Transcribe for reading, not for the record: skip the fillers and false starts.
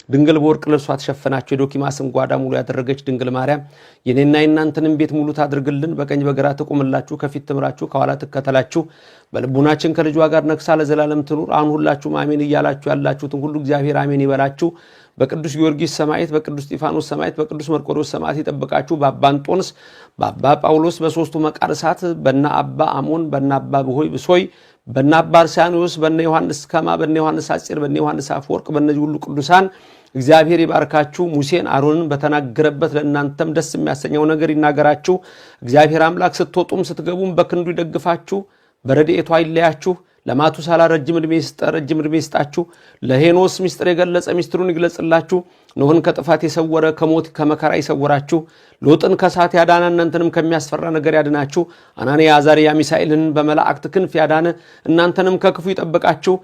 ድንግል በወርቅ ልብሷ ተሸፈናቸው። የዶኪማስን ጓዳ ሙሉ ያደረገች ድንግል ማርያም የኔና የእናንተንም ቤት ሙሉ ታድርግልን። በቀኝ በግራ ትቁምላችሁ፣ ከፊት ትምራችሁ፣ ከኋላ ትከተላችሁ። በልቡናችን ከልጇ ጋር ነግሳ ለዘላለም ትኑር። አሁን ሁላችሁም አሜን እያላችሁ ያላችሁትን ሁሉ እግዚአብሔር አሜን ይበላችሁ። በቅዱስ ጊዮርጊስ ሰማዕት፣ በቅዱስ እስጢፋኖስ ሰማዕት፣ በቅዱስ መርቆሬዎስ ሰማዕት ይጠብቃችሁ። በአባ እንጦንስ፣ በአባ ጳውሎስ፣ በሦስቱ መቃርሳት፣ በነ አባ አሞን፣ በነ አባ ብሆይ ብሶይ፣ በነ አባ አርሳኖስ፣ በነ ዮሐንስ ከማ፣ በነ ዮሐንስ አጼር፣ በነ ዮሐንስ አፈወርቅ፣ በእነዚህ ሁሉ ቅዱሳን እግዚአብሔር ይባርካችሁ። ሙሴን አሮንን በተናገረበት ለእናንተም ደስ የሚያሰኘው ነገር ይናገራችሁ። እግዚአብሔር አምላክ ስትወጡም ስትገቡም በክንዱ ይደግፋችሁ፣ በረድኤቱ አይለያችሁ። ለማቱሳላ ረጅም ዕድሜ ይስጠ ረጅም ዕድሜ ይስጣችሁ። ለሄኖስ ሚስጥር የገለጸ ሚስጥሩን ይግለጽላችሁ። ኖህን ከጥፋት የሰወረ ከሞት ከመከራ ይሰውራችሁ። ሎጥን ከእሳት ያዳነ እናንተንም ከሚያስፈራ ነገር ያድናችሁ። አናንያ አዛርያ ሚሳኤልን በመላእክት ክንፍ ያዳነ እናንተንም ከክፉ ይጠብቃችሁ።